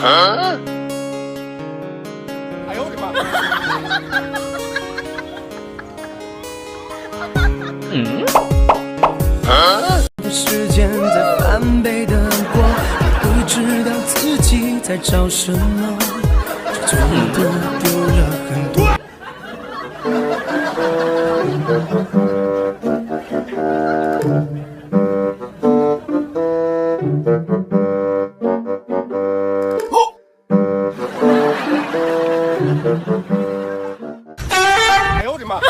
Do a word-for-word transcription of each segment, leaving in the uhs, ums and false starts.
哎呦我的妈！ 的时间在翻倍的过，也不知道自己在找什么，就真的丢了很多。 哎呦我的妈！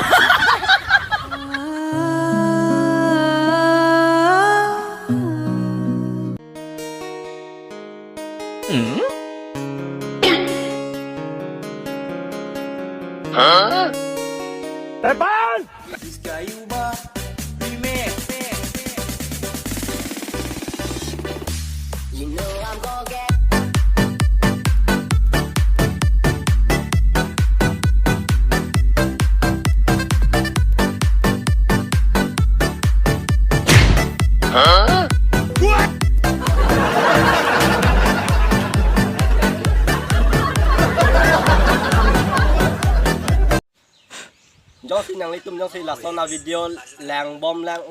Jongsi nanglitum jongsi lason a video langbom lang,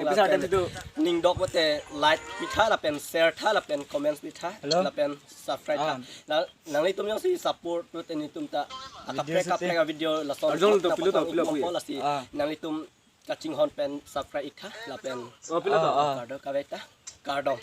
ning dok mate like pitha lapen share tha lapen comments pitha lapen subscribe tha. Nanglitum jongsi support mate nelitum ta akaprek kaprek a video lason arjong to pilo to pilo pilo lasi nanglitum kachinghon pen subscribe iktha lapen kardom kaveta kardom.